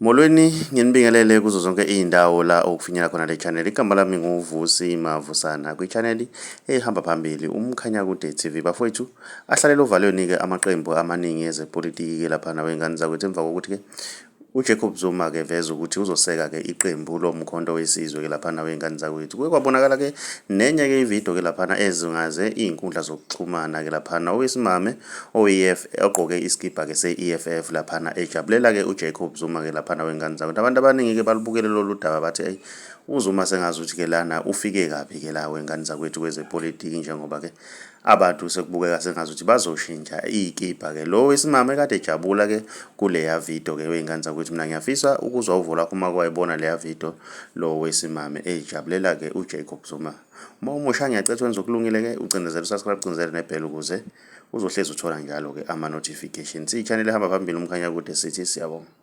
Molweni, nginibingelele kuzo zonke iy'ndawo la okufinyela khona le channel. Igama lami nguVusi Mavusana kwi-channel ehamba phambili uMkhanyakude TV. Bafowethu, ahlalela ovalweni-ke amaqembu amaningi ezepolitiki-ke laphana wey'ngane zakwethu emva kokuthi-ke uJacob Zuma ke veza ukuthi uzoseka ke iqembu loMkhonto weSizwe ke laphana wey'ngane zakwethu. Kuke kwabonakala ke nenye ke ividiyo ke laphana ezungaze iy'nkundla zokuxhumana ke laphana owesimame oyi-EFF ogqoke isikibha ke se-EFF laphana ejabulela ke uJacob Zuma ke laphana wey'ngane zakwethu. Abantu abaningi ke balubukele lolu daba bathi eyi uZuma sengazuthi ke lana ufike kabi ke la wey'ngane zakwethu kwezepolitiki njengoba ke abantu sekubukeka sengazuthi bazoshintsha iy'kibha ke lo wesimame kade ejabula ke kuleya video ke wey'ngane zakwethu. Mina ngiyafisa ukuzwa uvo lwakho uma kwayibona leya video lo wesimame ejabulela ke uJacob Zuma. Uma umusha ngiyacela wenza okulungile ke ucindezele usubscribe, ucindezele nebhele ukuze uzohlezi uthola njalo ke ama-notifications. I-channel ehamba phambili uMkhanyakude sithi siyabonga.